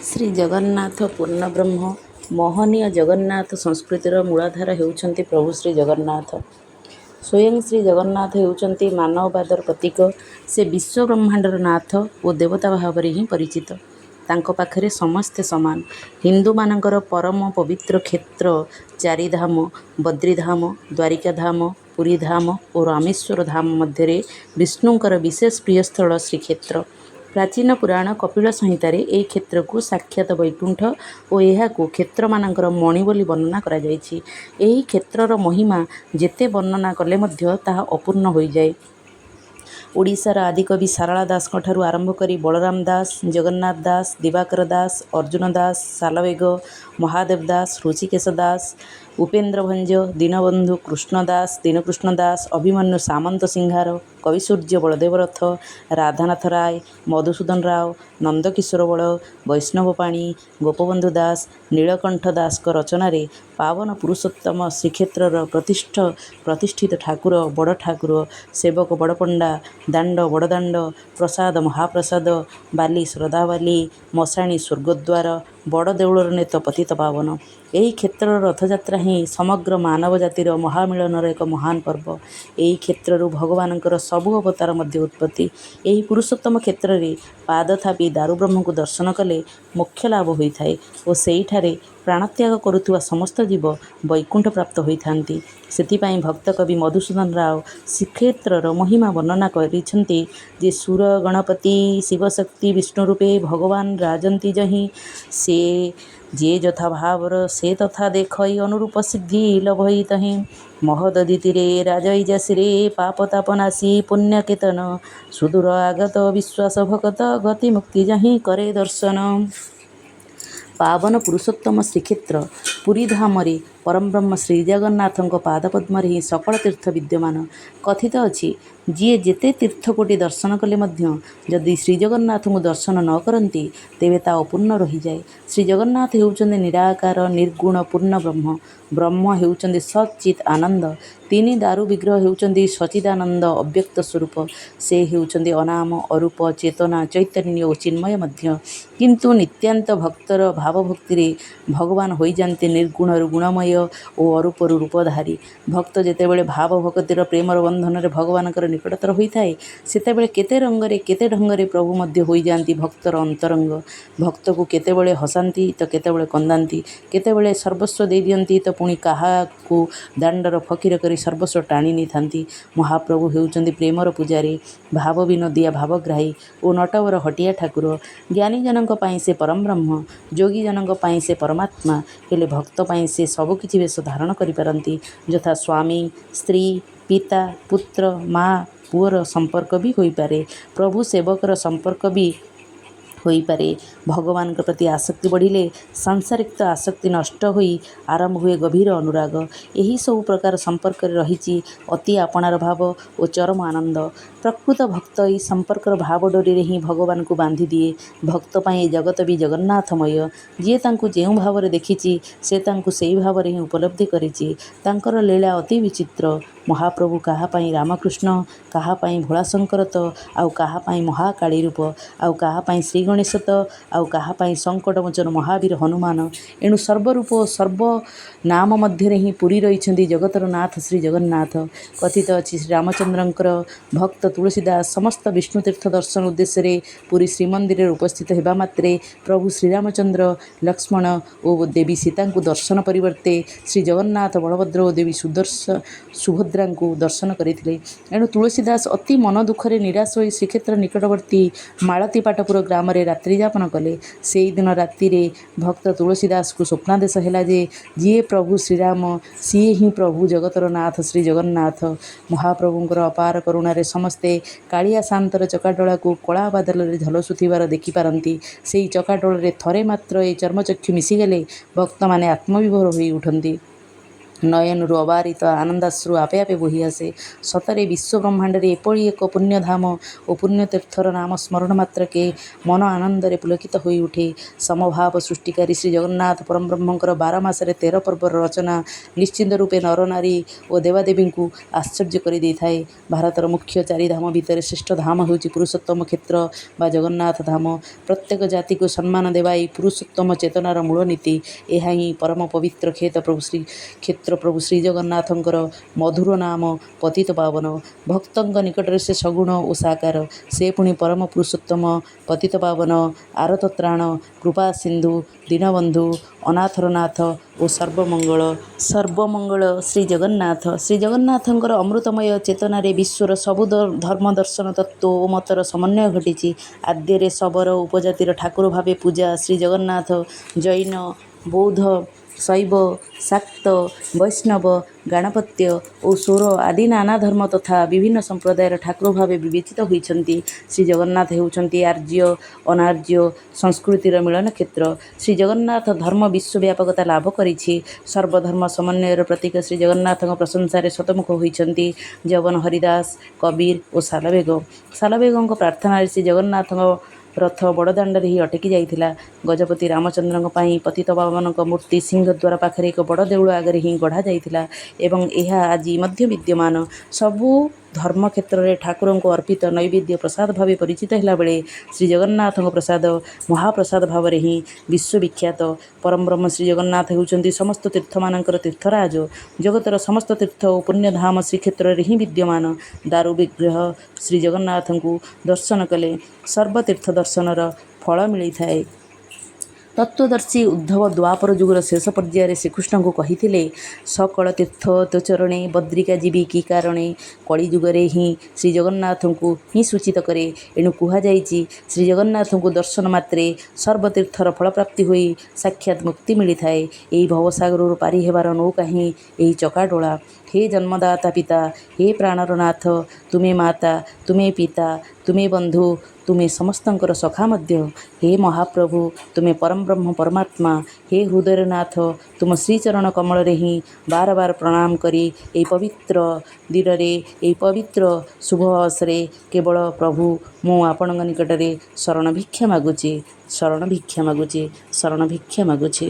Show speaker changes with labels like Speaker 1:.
Speaker 1: ଶ୍ରୀଜଗନ୍ନାଥ ପୂର୍ଣ୍ଣବ୍ରହ୍ମ। ମହନୀୟ ଜଗନ୍ନାଥ ସଂସ୍କୃତିର ମୂଳାଧାର ହେଉଛନ୍ତି ପ୍ରଭୁ ଶ୍ରୀଜଗନ୍ନାଥ। ସ୍ୱୟଂ ଶ୍ରୀଜଗନ୍ନାଥ ହେଉଛନ୍ତି ମାନବବାଦର ପ୍ରତୀକ। ସେ ବିଶ୍ୱବ୍ରହ୍ମାଣ୍ଡର ନାଥ ଓ ଦେବତା ଭାବରେ ହିଁ ପରିଚିତ। ତାଙ୍କ ପାଖରେ ସମସ୍ତେ ସମାନ। ହିନ୍ଦୁମାନଙ୍କର ପରମ ପବିତ୍ର କ୍ଷେତ୍ର ଚାରିଧାମ ବଦ୍ରିଧାମ, ଦ୍ୱାରିକାଧାମ, ପୁରୀଧାମ ଓ ରାମେଶ୍ୱର ଧାମ ମଧ୍ୟରେ ବିଷ୍ଣୁଙ୍କର ବିଶେଷ ପ୍ରିୟସ୍ଥଳ ଶ୍ରୀକ୍ଷେତ୍ର। ପ୍ରାଚୀନ ପୁରାଣ କପିଳ ସଂହିତାରେ ଏହି କ୍ଷେତ୍ରକୁ ସାକ୍ଷାତ ବୈକୁଣ୍ଠ ଓ ଏହାକୁ କ୍ଷେତ୍ରମାନଙ୍କର ମଣି ବୋଲି ବର୍ଣ୍ଣନା କରାଯାଇଛି। ଏହି କ୍ଷେତ୍ରର ମହିମା ଯେତେ ବର୍ଣ୍ଣନା କଲେ ମଧ୍ୟ ତାହା ଅପୂର୍ଣ୍ଣ ହୋଇଯାଏ। ଓଡ଼ିଶାର ଆଦିକବି ସାରଳା ଦାସଙ୍କଠାରୁ ଆରମ୍ଭ କରି ବଳରାମ ଦାସ, ଜଗନ୍ନାଥ ଦାସ, ଦିବାକର ଦାସ, ଅର୍ଜୁନ ଦାସ, ସାଲବେଗ, ମହାଦେବ ଦାସ, ହୃଷୀକେଶ ଦାସ, ଉପେନ୍ଦ୍ର ଭଞ୍ଜ, ଦୀନବନ୍ଧୁ କୃଷ୍ଣ ଦାସ, ଦୀନକୃଷ୍ଣ ଦାସ, ଅଭିମନ୍ୟୁ ସାମନ୍ତସିଂହାର, କବିସୂର୍ଯ୍ୟ ବଳଦେବ ରଥ, ରାଧାନାଥ ରାୟ, ମଧୁସୂଦନ ରାଓ, ନନ୍ଦକିଶୋର ବଳ, ବୈଷ୍ଣବ ପାଣି, ଗୋପବନ୍ଧୁ ଦାସ, ନୀଳକଣ୍ଠ ଦାସଙ୍କ ରଚନାରେ ପାବନ ପୁରୁଷୋତ୍ତମ ଶ୍ରୀକ୍ଷେତ୍ରର ପ୍ରତିଷ୍ଠିତ ଠାକୁର, ବଡ଼ ଠାକୁର, ସେବକ ବଡ଼ପଣ୍ଡା, ଦାଣ୍ଡ ବଡ଼ଦାଣ୍ଡ, ପ୍ରସାଦ ମହାପ୍ରସାଦ, ବାଲି ଶରଧାବାଲି, ମଶାଣି ସ୍ୱର୍ଗଦ୍ୱାର, ବଡ଼ ଦେଉଳର ନେତ ପତିତପାବନ। ଏହି କ୍ଷେତ୍ରର ରଥଯାତ୍ରା ହିଁ ସମଗ୍ର ମାନବ ଜାତିର ମହାମିଳନର ଏକ ମହାନ ପର୍ବ। ଏହି କ୍ଷେତ୍ରରୁ ଭଗବାନଙ୍କର ସବୁ ଅବତାର ମଧ୍ୟ ଉତ୍ପତ୍ତି। ଏହି ପୁରୁଷୋତ୍ତମ କ୍ଷେତ୍ରରେ ପାଦ ଥାପି ଦାରୁବ୍ରହ୍ମଙ୍କୁ ଦର୍ଶନ କଲେ ମୋକ୍ଷ ଲାଭ ହୋଇଥାଏ ଓ ସେହିଠାରେ ପ୍ରାଣତ୍ୟାଗ କରୁଥିବା ସମସ୍ତ ଜୀବ ବୈକୁଣ୍ଠ ପ୍ରାପ୍ତ ହୋଇଥାନ୍ତି। ସେଥିପାଇଁ ଭକ୍ତକବି ମଧୁସୂଦନ ରାଓ ଶ୍ରୀକ୍ଷେତ୍ରର ମହିମା ବର୍ଣ୍ଣନା କରିଛନ୍ତି ଯେ ସୁର ଗଣପତି ଶିବଶକ୍ତି ବିଷ୍ଣୁରୂପେ ଭଗବାନ ରାଜନ୍ତି ଯହିଁ, ସେ ଯେ ଯଥା ଭାବର ସେ ତଥା ଦେଖଇ ଅନୁରୂପ ସିଦ୍ଧି ଲଭଇ ତହିଁ। ମହୋଦଧିତୀରେ ରାଜଇ ଯଶୀରେ ପାପ ତାପ ନାଶି ପୁଣ୍ୟକେତନ, ସୁଦୂର ଆଗତ ବିଶ୍ୱାସ ଭକତ ଗତି ମୁକ୍ତି ଯହିଁ କରେ ଦର୍ଶନ। ପାବନ ପୁରୁଷୋତ୍ତମ ଶ୍ରୀକ୍ଷେତ୍ର ପୁରୀଧାମରେ ପରଂବ୍ରହ୍ମ ଶ୍ରୀଜଗନ୍ନାଥଙ୍କ ପାଦପଦ୍ମରେ ହିଁ ସକଳ ତୀର୍ଥ ବିଦ୍ୟମାନ। କଥିତ ଅଛି, ଯିଏ ଯେତେ ତୀର୍ଥକୋଟି ଦର୍ଶନ କଲେ ମଧ୍ୟ ଯଦି ଶ୍ରୀଜଗନ୍ନାଥଙ୍କୁ ଦର୍ଶନ ନ କରନ୍ତି, ତେବେ ତାହା ଅପୂର୍ଣ୍ଣ ରହିଯାଏ। ଶ୍ରୀଜଗନ୍ନାଥ ହେଉଛନ୍ତି ନିରାକାର, ନିର୍ଗୁଣ ପୂର୍ଣ୍ଣବ୍ରହ୍ମ। ବ୍ରହ୍ମ ହେଉଛନ୍ତି ସତ୍ ଚିତ୍ ଆନନ୍ଦ। ତିନି ଦାରୁ ବିଗ୍ରହ ହେଉଛନ୍ତି ସଚ୍ଚିଦାନନ୍ଦ ଅବ୍ୟକ୍ତ ସ୍ୱରୂପ। ସେ ହେଉଛନ୍ତି ଅନାମ, ଅରୂପ, ଚେତନା, ଚୈତନ୍ୟ ଓ ଚିନ୍ମୟ ମଧ୍ୟ। କିନ୍ତୁ ନିତାନ୍ତ ଭକ୍ତର ଭାବଭକ୍ତିରେ ଭଗବାନ ହୋଇଯାନ୍ତି ନିର୍ଗୁଣରୁ ଗୁଣମୟ ଓ ଅରୂପରୁ ରୂପଧାରୀ। ଭକ୍ତ ଯେତେବେଳେ ଭାବଭକ୍ତିର ପ୍ରେମର ବନ୍ଧନରେ ଭଗବାନଙ୍କର ନିକଟତର ହୋଇଥାଏ, ସେତେବେଳେ କେତେ ରଙ୍ଗରେ କେତେ ଢଙ୍ଗରେ ପ୍ରଭୁ ମଧ୍ୟ ହୋଇଯାନ୍ତି ଭକ୍ତର ଅନ୍ତରଙ୍ଗ। ଭକ୍ତକୁ କେତେବେଳେ ହସାନ୍ତି ତ କେତେବେଳେ କନ୍ଦାନ୍ତି, କେତେବେଳେ ସର୍ବସ୍ୱ ଦେଇଦିଅନ୍ତି ତ ପୁଣି କାହାକୁ ଦାଣ୍ଡର ଫକୀର କରି ସର୍ବସ୍ୱ ଟାଣି ନେଇଥାନ୍ତି। ମହାପ୍ରଭୁ ହେଉଛନ୍ତି ପ୍ରେମର ପୂଜାରୀ, ଭାବବିନୋଦିଆ ଭାବଗ୍ରାହୀ ଓ ନଟବର ହଟିଆ ଠାକୁର। ଜ୍ଞାନୀଜନଙ୍କ ପାଇଁ ସେ ପରଂବ୍ରହ୍ମ, ଯୋଗୀଜନଙ୍କ ପାଇଁ ସେ ପରମାତ୍ମା, ହେଲେ ଭକ୍ତ ପାଇଁ ସେ ସବୁକିଛି ବେଶ ଧାରଣ କରିପାରନ୍ତି, ଯଥା ସ୍ୱାମୀ, ସ୍ତ୍ରୀ, ପିତା, ପୁତ୍ର, ମା, ପୁଅର ସମ୍ପର୍କ ବି ହୋଇପାରେ, ପ୍ରଭୁ ସେବକର ସମ୍ପର୍କ ବି ହୋଇପାରେ। ଭଗବାନଙ୍କ ପ୍ରତି ଆସକ୍ତି ବଢ଼ିଲେ ସାଂସାରିକ ଆସକ୍ତି ନଷ୍ଟ ହୋଇ ଆରମ୍ଭ ହୁଏ ଗଭୀର ଅନୁରାଗ। ଏହି ସବୁ ପ୍ରକାର ସମ୍ପର୍କରେ ରହିଛି ଅତି ଆପଣାର ଭାବ ଓ ଚରମ ଆନନ୍ଦ। ପ୍ରକୃତ ଭକ୍ତ ଏହି ସମ୍ପର୍କର ଭାବ ଡୋରିରେ ହିଁ ଭଗବାନଙ୍କୁ ବାନ୍ଧିଦିଏ। ଭକ୍ତ ପାଇଁ ଏ ଜଗତ ବି ଜଗନ୍ନାଥମୟ। ଯିଏ ତାଙ୍କୁ ଯେଉଁ ଭାବରେ ଦେଖିଛି, ସେ ତାଙ୍କୁ ସେହି ଭାବରେ ହିଁ ଉପଲବ୍ଧି କରିଛି। ତାଙ୍କର ଲୀଳା ଅତି ବିଚିତ୍ର। ମହାପ୍ରଭୁ କାହା ପାଇଁ ରାମକୃଷ୍ଣ, କାହା ପାଇଁ ଭୋଳାଶଙ୍କର ତ ଆଉ କାହା ପାଇଁ ମହାକାଳୀ ରୂପ, ଆଉ କାହା ପାଇଁ ଶ୍ରୀଗଣେଶ ତ ଆଉ କାହା ପାଇଁ ସଙ୍କଟମୋଚନ ମହାବୀର ହନୁମାନ। ଏଣୁ ସର୍ବରୂପ ଓ ସର୍ବ ନାମ ମଧ୍ୟରେ ହିଁ ପୂରି ରହିଛନ୍ତି ଜଗତର ନାଥ ଶ୍ରୀଜଗନ୍ନାଥ। କଥିତ ଅଛି, ଶ୍ରୀରାମଚନ୍ଦ୍ରଙ୍କର ଭକ୍ତ ତୁଳସୀ ଦାସ ସମସ୍ତ ବିଷ୍ଣୁତୀର୍ଥ ଦର୍ଶନ ଉଦ୍ଦେଶ୍ୟରେ ପୁରୀ ଶ୍ରୀମନ୍ଦିରରେ ଉପସ୍ଥିତ ହେବା ମାତ୍ରେ ପ୍ରଭୁ ଶ୍ରୀରାମଚନ୍ଦ୍ର, ଲକ୍ଷ୍ମଣ ଓ ଦେବୀ ସୀତାଙ୍କୁ ଦର୍ଶନ ପରିବର୍ତ୍ତେ ଶ୍ରୀଜଗନ୍ନାଥ, ବଳଭଦ୍ର ଓ ଦେବୀ ସୁଭଦ୍ରାଙ୍କୁ ଦର୍ଶନ କରିଥିଲେ। ଏଣୁ ତୁଳସୀ ଦାସ ଅତି ମନ ଦୁଃଖରେ ନିରାଶ ହୋଇ ଶ୍ରୀକ୍ଷେତ୍ର ନିକଟବର୍ତ୍ତୀ ମାଳତୀପାଟପୁର ଗ୍ରାମରେ ରାତ୍ରିଯାପନ କଲେ। ସେହିଦିନ ରାତିରେ ଭକ୍ତ ତୁଳସୀ ଦାସଙ୍କୁ ସ୍ୱପ୍ନାଦେଶ ହେଲା ଯେ ଯିଏ ପ୍ରଭୁ ଶ୍ରୀରାମ, ସିଏ ହିଁ ପ୍ରଭୁ ଜଗତର ନାଥ ଶ୍ରୀଜଗନ୍ନାଥ। ମହାପ୍ରଭୁଙ୍କର ଅପାର କରୁଣାରେ ସମସ୍ତେ କାଳିଆ ସାଆନ୍ତର ଚକାଡୋଳାକୁ କଳା ବାଦଲରେ ଝଲସୁଥିବାର ଦେଖିପାରନ୍ତି। ସେହି ଚକାଡୋଳରେ ଥରେ ମାତ୍ର ଏ ଚର୍ମଚକ୍ଷୁ ମିଶିଗଲେ ଭକ୍ତମାନେ ଆତ୍ମବିଭୋର ହୋଇଉଠନ୍ତି। ନୟନରୁ ଅବାରିତ ଆନନ୍ଦାଶ୍ରୁ ଆପେ ଆପେ ବୋହିଆସେ। ସତରେ ବିଶ୍ୱବ୍ରହ୍ମାଣ୍ଡରେ ଏପରି ଏକ ପୁଣ୍ୟଧାମ ଓ ପୁଣ୍ୟତୀର୍ଥର ନାମ ସ୍ମରଣ ମାତ୍ରକେ ମନ ଆନନ୍ଦରେ ପୁଲକିତ ହୋଇଉଠେ। ସମଭାବ ସୃଷ୍ଟିକାରୀ ଶ୍ରୀଜଗନ୍ନାଥ ପରଂବ୍ରହ୍ମଙ୍କର 12 ମାସରେ 13 ପର୍ବର ରଚନା ନିଶ୍ଚିତ ରୂପେ ନରନାରୀ ଓ ଦେବାଦେବୀଙ୍କୁ ଆଶ୍ଚର୍ଯ୍ୟ କରିଦେଇଥାଏ। ଭାରତର ମୁଖ୍ୟ ଚାରିଧାମ ଭିତରେ ଶ୍ରେଷ୍ଠ ଧାମ ହେଉଛି ପୁରୁଷୋତ୍ତମ କ୍ଷେତ୍ର ବା ଜଗନ୍ନାଥ ଧାମ। ପ୍ରତ୍ୟେକ ଜାତିକୁ ସମ୍ମାନ ଦେବା ଏହି ପୁରୁଷୋତ୍ତମ ଚେତନାର ମୂଳ ନୀତି। ଏହା ହିଁ ପରମ ପବିତ୍ର କ୍ଷେତ୍ର ପ୍ରଭୁ ଶ୍ରୀଜଗନ୍ନାଥଙ୍କର ମଧୁର ନାମ ପତିତପାବନ। ଭକ୍ତଙ୍କ ନିକଟରେ ସେ ସଗୁଣ ଓ ସାକାର। ସେ ପୁଣି ପରମ ପୁରୁଷୋତ୍ତମ, ପତିତପାବନ, ଆରତତ୍ରାଣ, କୃପାସିନ୍ଧୁ, ଦୀନବନ୍ଧୁ, ଅନାଥର ନାଥ ଓ ସର୍ବମଙ୍ଗଳ। ସର୍ବମଙ୍ଗଳ ଶ୍ରୀଜଗନ୍ନାଥ। ଶ୍ରୀଜଗନ୍ନାଥଙ୍କର ଅମୃତମୟ ଚେତନାରେ ବିଶ୍ୱର ସବୁ ଧର୍ମ, ଦର୍ଶନ, ତତ୍ତ୍ୱ ଓ ମତର ସମନ୍ୱୟ ଘଟିଛି। ଆଦ୍ୟରେ ଶବର ଉପଜାତିର ଠାକୁର ଭାବେ ପୂଜା ଶ୍ରୀଜଗନ୍ନାଥ ଜୈନ, ବୌଦ୍ଧ, ଶୈବ, ଶାକ୍ତ, ବୈଷ୍ଣବ, ଗାଣପତ୍ୟ ଓ ସୌର ଆଦି ନାନା ଧର୍ମ ତଥା ବିଭିନ୍ନ ସମ୍ପ୍ରଦାୟର ଠାକୁର ଭାବେ ବିବେଚିତ ହୋଇଛନ୍ତି। ଶ୍ରୀଜଗନ୍ନାଥ ହେଉଛନ୍ତି ଆର୍ଯ୍ୟ ଅନାର୍ଯ୍ୟ ସଂସ୍କୃତିର ମିଳନ କ୍ଷେତ୍ର। ଶ୍ରୀଜଗନ୍ନାଥ ଧର୍ମ ବିଶ୍ୱବ୍ୟାପକତା ଲାଭ କରିଛି। ସର୍ବଧର୍ମ ସମନ୍ୱୟର ପ୍ରତୀକ ଶ୍ରୀଜଗନ୍ନାଥଙ୍କ ପ୍ରଶଂସାରେ ଶତମୁଖ ହୋଇଛନ୍ତି ଯବନ ହରିଦାସ, କବୀର ଓ ସାଲବେଗ। ସାଲବେଗଙ୍କ ପ୍ରାର୍ଥନାରେ ଶ୍ରୀଜଗନ୍ନାଥଙ୍କ ରଥ ବଡ଼ଦାଣ୍ଡରେ ହିଁ ଅଟକି ଯାଇଥିଲା। ଗଜପତି ରାମଚନ୍ଦ୍ରଙ୍କ ପାଇଁ ପତିତପାବନଙ୍କ ମୂର୍ତ୍ତି ସିଂହଦ୍ୱାର ପାଖରେ ଏକ ବଡ଼ ଦେଉଳ ଆଗରେ ହିଁ ଗଢ଼ାଯାଇଥିଲା ଏବଂ ଏହା ଆଜି ମଧ୍ୟ ବିଦ୍ୟମାନ। ସବୁ ଧର୍ମ କ୍ଷେତ୍ରରେ ଠାକୁରଙ୍କୁ ଅର୍ପିତ ନୈବେଦ୍ୟ ପ୍ରସାଦ ଭାବେ ପରିଚିତ ହେଲାବେଳେ ଶ୍ରୀଜଗନ୍ନାଥଙ୍କ ପ୍ରସାଦ ମହାପ୍ରସାଦ ଭାବରେ ହିଁ ବିଶ୍ୱବିଖ୍ୟାତ। ପରଂବ୍ରହ୍ମ ଶ୍ରୀଜଗନ୍ନାଥ ହେଉଛନ୍ତି ସମସ୍ତ ତୀର୍ଥମାନଙ୍କର ତୀର୍ଥରାଜ। ଜଗତର ସମସ୍ତ ତୀର୍ଥ ଓ ପୁଣ୍ୟଧାମ ଶ୍ରୀକ୍ଷେତ୍ରରେ ହିଁ ବିଦ୍ୟମାନ। ଦାରୁବିଗ୍ରହ ଶ୍ରୀଜଗନ୍ନାଥଙ୍କୁ ଦର୍ଶନ କଲେ ସର୍ବତୀର୍ଥ ଦର୍ଶନର ଫଳ ମିଳିଥାଏ। ତତ୍ତ୍ୱଦର୍ଶୀ ଉଦ୍ଧବ ଦ୍ୱାପର ଯୁଗର ଶେଷ ପର୍ଯ୍ୟାୟରେ ଶ୍ରୀକୃଷ୍ଣଙ୍କୁ କହିଥିଲେ, ସକଳ ତୀର୍ଥ ତୋ ଚରଣେ, ବଦ୍ରିକା ଯିବି କି କାରଣେ। କଳିଯୁଗରେ ହିଁ ଶ୍ରୀଜଗନ୍ନାଥଙ୍କୁ ହିଁ ସୂଚିତ କରେ। ଏଣୁ କୁହାଯାଇଛି, ଶ୍ରୀଜଗନ୍ନାଥଙ୍କୁ ଦର୍ଶନ ମାତ୍ରେ ସର୍ବତୀର୍ଥର ଫଳପ୍ରାପ୍ତି ହୋଇ ସାକ୍ଷାତ ମୁକ୍ତି ମିଳିଥାଏ। ଏହି ଭବସାଗରରୁ ପାରି ହେବାର ନୌକା ହିଁ ଏହି ଚକାଡୋଳା। ହେ ଜନ୍ମଦାତା ପିତା, ହେ ପ୍ରାଣର ନାଥ, ତୁମେ ମାତା, ତୁମେ ପିତା, ତୁମେ ବନ୍ଧୁ, ତୁମେ ସମସ୍ତଙ୍କର ସଖା ମଧ୍ୟ। ହେ ମହାପ୍ରଭୁ, ତୁମେ ପରଂବ୍ରହ୍ମ ପରମାତ୍ମା। ହେ ହୃଦୟର ନାଥ, ତୁମ ଶ୍ରୀଚରଣ କମଳରେ ହିଁ ବାର ବାର ପ୍ରଣାମ କରି ଏହି ପବିତ୍ର ଦିନରେ, ଏହି ପବିତ୍ର ଶୁଭ ଅବସରରେ କେବଳ ପ୍ରଭୁ ମୁଁ ଆପଣଙ୍କ ନିକଟରେ ଶରଣ ଭିକ୍ଷା ମାଗୁଛି, ଶରଣ ଭିକ୍ଷା ମାଗୁଛି, ଶରଣ ଭିକ୍ଷା ମାଗୁଛି।